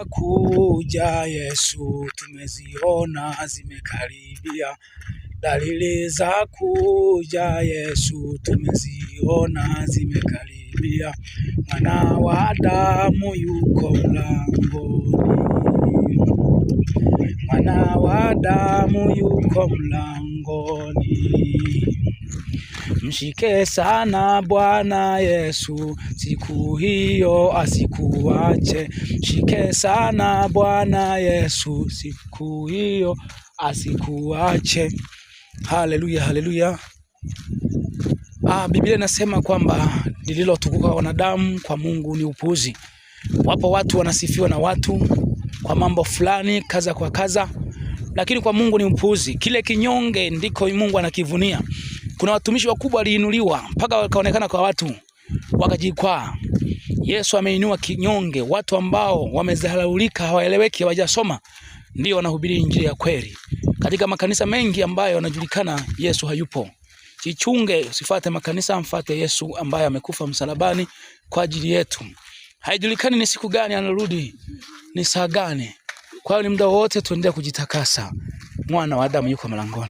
Kuja Yesu tumeziona zimekaribia, dalili za kuja Yesu tumeziona zimekaribia, mwana wa Adamu yuko mlangoni, mwana wa Adamu yuko mlangoni. Mshike sana Bwana Yesu, siku hiyo asikuache. Mshike sana Bwana Yesu, siku hiyo asikuache. Haleluya, haleluya. Biblia inasema kwamba lililotukuka wanadamu kwa Mungu ni upuuzi. Wapo watu wanasifiwa na watu kwa mambo fulani kaza kwa kaza, lakini kwa Mungu ni upuuzi. Kile kinyonge ndiko Mungu anakivunia. Kuna watumishi wakubwa waliinuliwa mpaka wakaonekana kwa watu wakajikwaa. Yesu ameinua kinyonge, watu ambao wamedharaulika, hawaeleweki, hawajasoma, ndio wanahubiri injili ya kweli. Katika makanisa mengi ambayo yanajulikana, Yesu hayupo. Jichunge, usifate makanisa, mfate Yesu ambaye amekufa msalabani kwa ajili yetu. Haijulikani ni siku gani anarudi, ni saa gani. Kwa hiyo ni muda wote tuendelee kujitakasa. Mwana wa Adamu yuko mlangoni.